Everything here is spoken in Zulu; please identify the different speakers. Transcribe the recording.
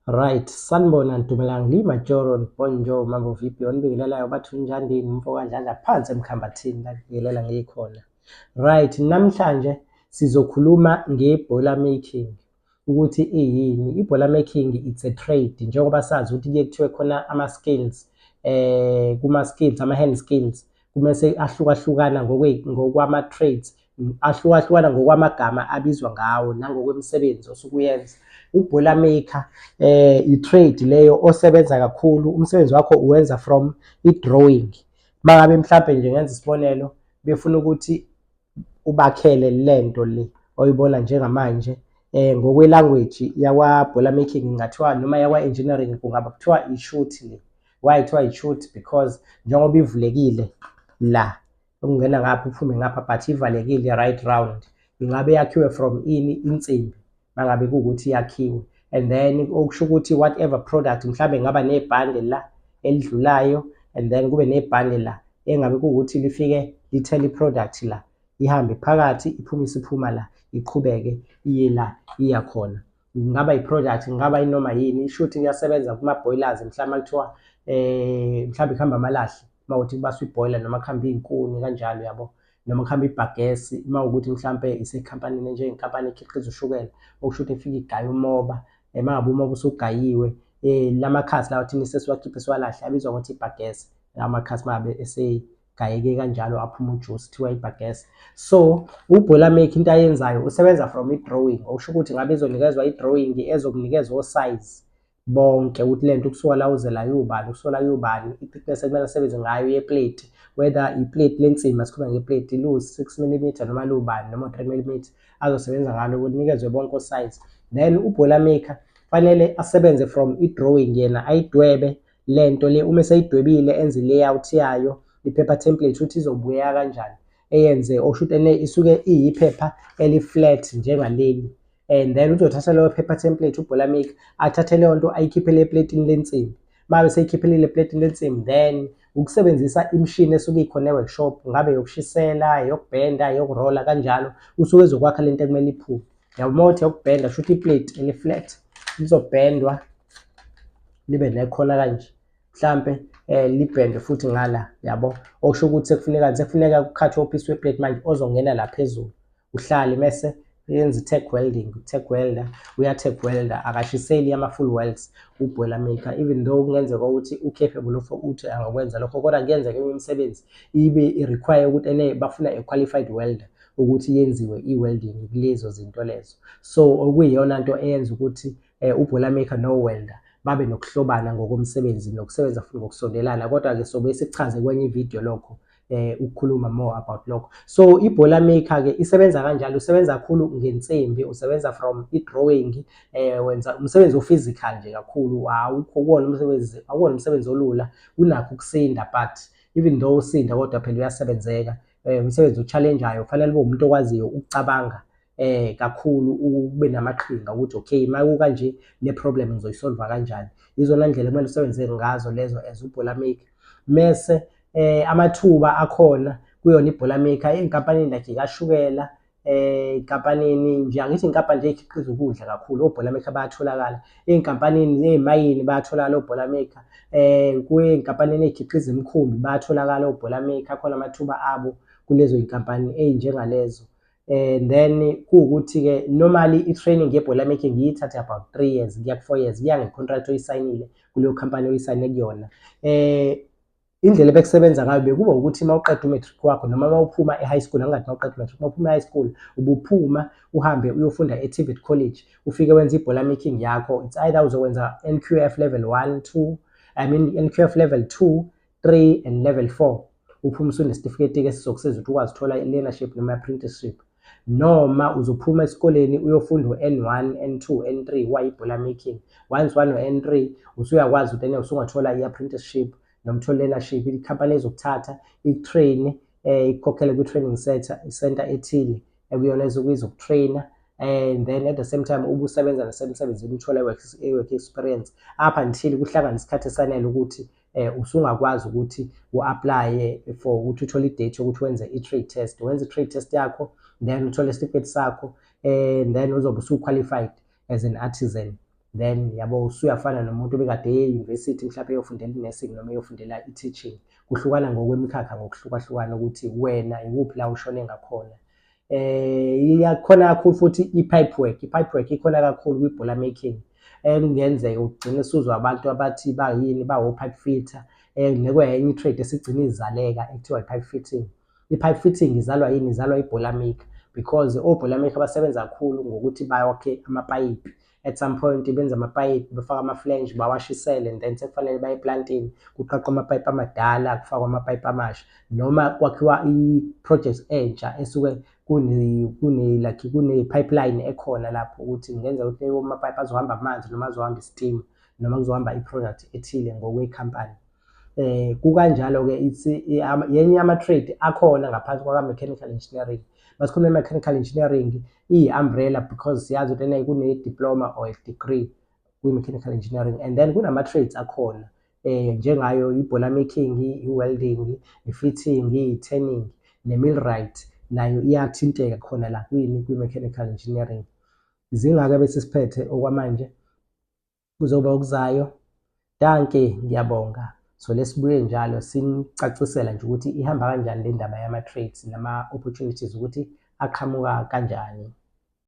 Speaker 1: Right, sanibona Dumelang Limajoro Bonjo Mambo vipi onibingelelayo bathi unjandini umfo kaDladla phansi emkhambathini la ngibingelela ngikhona. Right, namhlanje sizokhuluma nge-boiler making ukuthi iyini. I-boiler making, it's a trade, njengoba sazi ukuthi kuye kuthiwe khona ama-skills, kuma-skills, ama-hand skills kumese ahlukahlukana ngokwama-trades, ahlukahlukana ngokwamagama abizwa ngawo nangokwemisebenzi osuke uyenza. U-boiler maker i-trade leyo osebenza kakhulu, umsebenzi wakho uwenza from i-drawing. Mangabe mhlampe nje ngenza isibonelo, befuna ukuthi ubakhele lento le oyibona njengamanje, ngokwe-language yakwa-boiler making kungathiwa noma yakwa-engineering kungaba kuthiwa i-chute le. Why kuthiwa i-chute? Because njengoba ivulekile la, ukungena ngapha uphume ngapha, but ivalekile right round. Ingabe yakhiwe from ini? Insimbi mangabe kuwukuthi yakhiwe, and then okusho ukuthi whatever product, mhlambe ngaba nebhande la elidlulayo and then kube nebhande la engabe kuwukuthi lifike lithele i-product la, ihambe phakathi, iphume, isiphuma la, iqhubeke iye la iya khona. Kungaba i-product, kungaba inoma yini. I-chute iyasebenza kuma-boilers, mhlawumbe kuthiwa mhlawumbe kuhamba amalahle uma kuwukuthi kubaswa i-boiler, noma kuhamba iy'nkuni kanjalo, yabo, noma kuhamba ibhagesi uma kuwukuthi mhlampe isekhampanini, njengenkampani ekhiqiza ushukela, okusho ukuthi ifike igaye umoba. Uma ngabe umoba usugayiwe, lamakhasi lawa thina sesiwakhiphe siwalahle abizwa ngokuthi ibhagesi. Lawa makhasi uma ngabe esegayeke kanjalo aphuma ujuice, kuthiwa ibhagesi. So u-boiler maker into ayenzayo usebenza from i-drawing, okusho ukuthi ngabe izonikezwa i-drawing ezokunikeza o-size bonke ukuthi lento kusuka la uze la yubani, kusuka la yubani, i-thickness ekumele asebenze ngayo ye-plate, whether i-plate lensimbi, asikhuluma nge-plate lu-6 mm noma lubani noma 3 mm azosebenza ngalo, kunikezwe bonke o-size. Then u-boiler maker fanele asebenze from i-drawing, yena ayidwebe lento le. Uma eseyidwebile, enze i-layout yayo, i-paper template, ukuthi izobukeka kanjani, eyenze, okusho ukuthi ene isuke iyiphepha eli-flat njengaleli, and then uzothatha leyo paper template u-boiler maker, athathe leyo nto ayikhiphele epletini lensimbi. Uma eseyikhiphile epletini lensimbi, then ukusebenzisa imishini esuke ikhona e-workshop, ngabe eyokushisela, eyokubhenda, eyokurola kanjalo, usuke ezokwakha lento ekumele iphume, yabo. Uma uthi eyokubhenda, shuthi i-plate eli-flat lizobhendwa libe nekhona kanje, mhlampe libhende futhi ngala, yabo. Okusho ukuthi sekufuneka ku-cut-we u-piece we-plate manje ozongena la phezulu uhlale, mese yenza i-tack welding. Tack welder, uya-tack welder, akashiseli ama-full welds u-boiler maker, even though kungenzeka ukuthi u-capable of ukuthi angakwenza lokho, kodwa kuyenzeka eminye imisebenzi ibe i-require ukuthi ene bafuna a qualified welder ukuthi yenziwe i-welding kulezo zinto lezo. So okuyiyona nto eyenza ukuthi u-boiler maker no-welder babe nokuhlobana ngokomsebenzi nokusebenza futhi ngokusondelana. Kodwa-ke sobe sikuchaze kwenye ividiyo lokho, ukukhuluma more about lokho. So i-boiler maker-ke isebenza kanjalo, usebenza kakhulu ngensimbi, usebenza from i-drawing, wenza umsebenzi o-physical nje kakhulu. Awukho kuwona umsebenzi, akuwona umsebenzi olula, unakho ukusinda, but even though usinda kodwa phela uyasebenzeka. Umsebenzi o-challenge-ayo, kufanele ube umuntu okwaziyo ukucabanga kakhulu, ube namaqhinga ukuthi okay, makukanje le problem ngizoyi-solve-a kanjani. Izona ndlela ekumele usebenze ngazo lezo as u-boiler maker. Mese amathuba akhona kuyona i-boiler maker ey'nkampanini like ikashukela, ey'nkampanini nje, angithi iy'nkampani nje ey'khiqiza ukudla kakhulu, o-boiler maker bayatholakala. Ey'nkampanini ey'mayini bayatholakala o-boiler maker, kwey'nkampanini ey'khiqiza imikhumbi bayatholakala o-boiler maker, akhona amathuba abo kulezo y'nkampani ey'njengalezo. And then kuwukuthi-ke normally i-training ye-boiler making iyithathe about 3 years kuya ku-4 years, kuya nge-contract oyisayinile kuleyo khampani oyisayine kuyona. Indlela ebekusebenza ngayo bekuba ukuthi uma uqeda u-matric wakho noma uma uphuma e-high school, angingathi uma uqeda u-matric, uma uphuma e-high school, ubuphuma uhambe uyofunda e-TVET college, ufike wenze i-boiler making yakho. It's either uzokwenza NQF level 1, 2, I mean NQF level 2, 3 and level 4, uphume usunesitifiketi-ke esizokusiza ukuthi ukwazi ukuthola i-learnership noma i-apprenticeship, noma uzophuma esikoleni uyofunda u-N1, N2, N3 kwayi-boiler making. Once wano-N3, usuyakwazi ukuthi usungathola i-apprenticeship noma uthole i-learnership, ikhampani ezokuthatha iku-train, ikukhokhele kwi-training center ethile ekuyona ezoku-train-a, and then at the same time ube usebenza nasemsebenzini, uthole i-work experience up until kuhlangane isikhathi esanele ukuthi usungakwazi ukuthi u-apply-e for ukuthi uthole i-date yokuthi wenze i-trade test. Wenze i-trade test yakho, then uthole isitifiketi sakho, and then uzobe usu-qualified as an artisan. Then yabo usuyafana nomuntu obekade eye e-university mhlawumbe eyofundela i-nursing noma eyofundela i-teaching. Kuhlukana ngokwemikhakha ngokuhlukahlukana ukuthi wena ikuphi la ushone ngakhona. Iyakhona kakhulu futhi i-pipe work, i-pipe work ikhona kakhulu kwi-boiler making. Ekungenzeka ugcine suzwa abantu abathi bayini bawo-pipe fitter, nekwenye i-trade esigcine izaleka ekuthiwa i-pipe fitting. I-pipe fitting izalwa yini? Izalwa i-boiler maker because o-boiler maker basebenza kakhulu ngokuthi bawakhe amapayipi. At some point benza amapayipi, bafake ama-flange, bawashisele and then sekufanele baye eplantini, kuqaqwe amapayipi amadala, kufakwe amapayipi amasha noma kwakhiwa i-project entsha esuke kune like kune-pipeline ekhona lapho ukuthi kungenzeka ukuthi lawo mapayipi azohamba amanzi noma azohamba i-steam noma kuzohamba i-product ethile ngokwekhampani. Kukanjalo-ke yenye yama-trade akhona ngaphansi kwaka-mechanical engineering. Masikhuluma i-mechanical engineering iyi-umbrella because siyazi ukuthi ena kune-diploma or a degree kwi-mechanical engineering and then kunama-trades akhona njengayo i-boiler making, i-welding, i-fitting, i-turning ne-millwright nayo iyathinteka khona la kwini kwi-mechanical engineering. Zingaka bese siphethe okwamanje, kuzoba okuzayo. Dankie, ngiyabonga. So lesibuye njalo sinicacisela nje ukuthi ihamba kanjani le ndaba yama-trades nama-opportunities ukuthi aqhamuka kanjani.